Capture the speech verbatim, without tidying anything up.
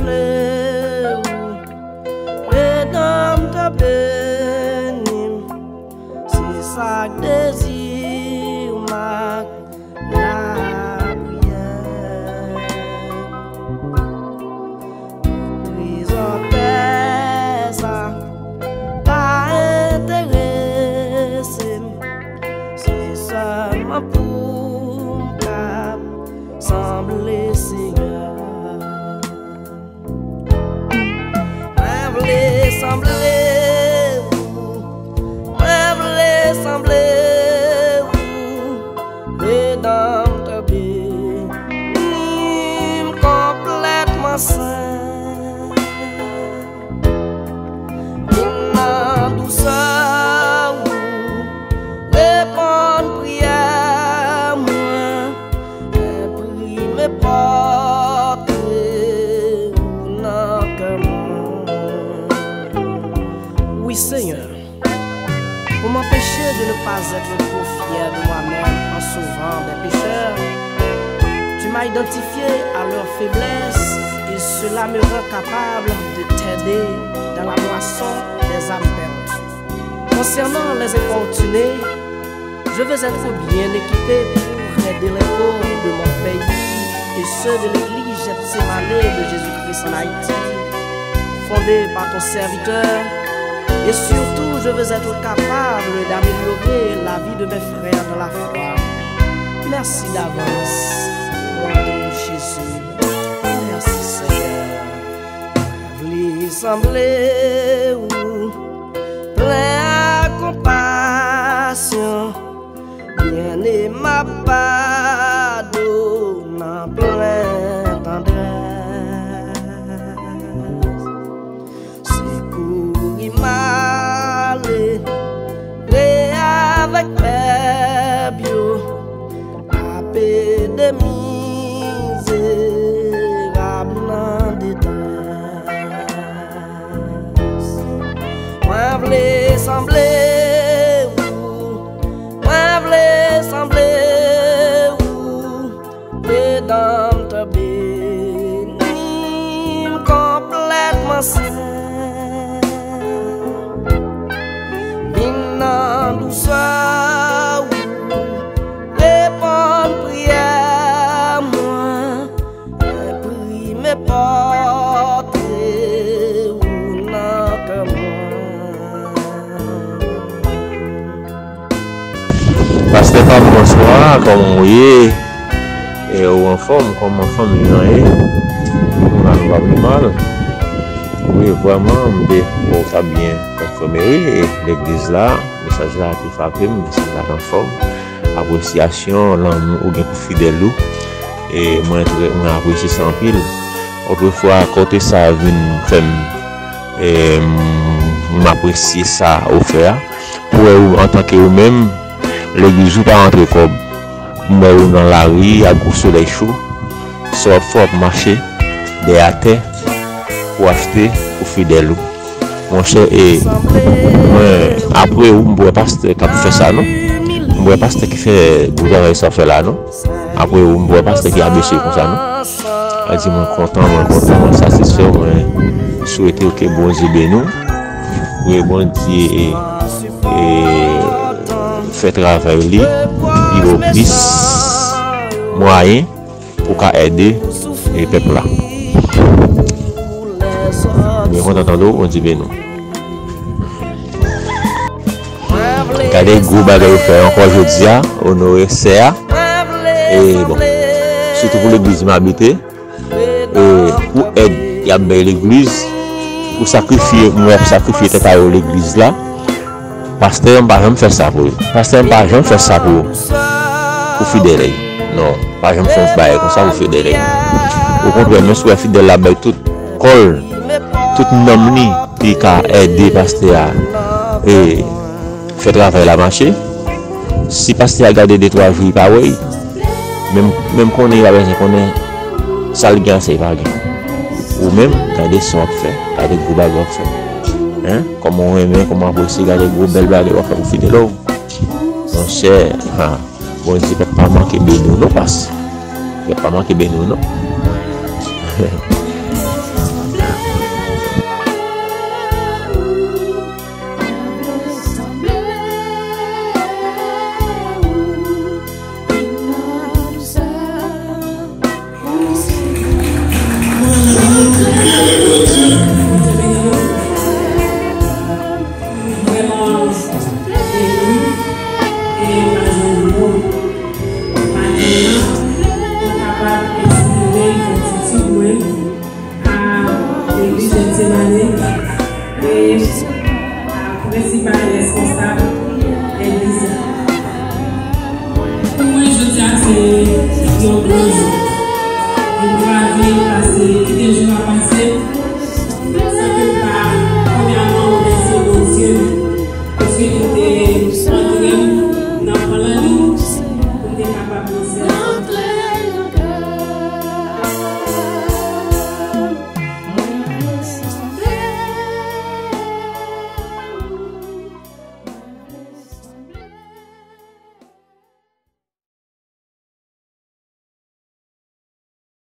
vle ou, Redanmtè beni m, se sa k dezi m ak lapriyè. Trezò tè sa pa enterese m, se sèlman pou m kab sanble Senyè. Mwen vle sanble ou, mwen vle sanble ou, Redanmtè beni m konplètman sen. Vin nan dousè ou, reponn priyè mwen, enprime pòtre ou nan kè mwen. Wi, Senyè. Pour m'empêcher de ne pas être trop fier de moi-même en sauvant des pécheurs, tu m'as identifié à leur faiblesse et cela me rend capable de t'aider dans la moisson des âmes perdues. Concernant les infortunés, je veux être bien équipé pour aider les pauvres de mon pays et ceux de l'église Gethsemane de Jésus-Christ en Haïti, fondée par ton serviteur. Et surtout, je veux être capable d'améliorer la vie de mes frères dans la foi. Merci d'avance, mon doux Jésus. Merci, Seigneur. Mwen vle sanble ou, plen ak konpasyon, byeneme, padonnan, plen tandrès. Sekouri malere avèk pèp yo, ape de mizerab nan detrès. Mwen vle sanble ou, mwen vle sanble ou, Redanmtè beni m konplètman sen. Vin nan dousè ou, reponn priyè mwen, enprime pòtre ou nan kè mwen. Pastè pa m, bonswa, kòman w ye? E ou anfòm, kòman fanmi an ye? Nou la, nou pa pi mal. Wi, vrèman, m te, bon, sa byen, anfòm, wi, e legliz la, mesaj la te frape m, mesaj la t anfòm. Apresyasyon, lanmou ou gen pou fidèl ou. E mwen, mwen apresye sa anpil. Otrefwa, kote sa vin fè m, e, m, m apresye sa ou fè a. Pou wè ou, antanke ou menm, legliz ou pa rantre kòb. M wè ou nan lari, ak gwo solèy cho. Sa w ap fè, w ap mache dèyè atè pou achte pou fidèl ou. Monchè, e, mwen, apre ou, m wè pastè k ap fè sa, non? M wè pastè ki fè gwo travay sa w fè la, non? Apre ou, m wè pastè ki abese konsa, non? A di mwen kontan, mwen kontan, mwen satisfè, mwen swete ke Bondye beni w. Ke Bondye, e, e, fè travay li, li ba w plis mwayen pou ka ede, e, pèp la. Mwen kontan tande w, Bondye beni w. Gade gwo bagay ou fè ankò jodi a, onore sè a. E bon, sitou pou legliz m abite, e pou èd y ap bay legliz, pou sakrifye, moun y ap sakrifye tèt a yo legliz la. Pastè m pa janm fè sa pou yo. Pastè m pa janm fè sa pou, pou fidèl li. Non, pa janm fè yon bagay konsa pou fidèl li. Okontrè, menm si w wè fidèl la bay tout kò l, tout nanm li, li ka ede pastè a, e, fè travay la mache. Si pastè a gade de twa jou, li pa wè l, menm, menm konnen, li pa bezwen konnen sa l gen, sa l pa gen. Ou menm, gade sa w ap fè, gade gwo bagay w ap fè. Hein? Kòman w renmen, kòman w apresye, gade gwo bèl bagay w ap fè pou fidèl ou. Monchè, ha. Bondye p ap pa manke beni w non, pas. P ap pa manke beni w non. Prensipal reskonsab legliz la. Pou mwen, jodi a se yon gwo jou. Yon gwo jou pase, kite jou a pase.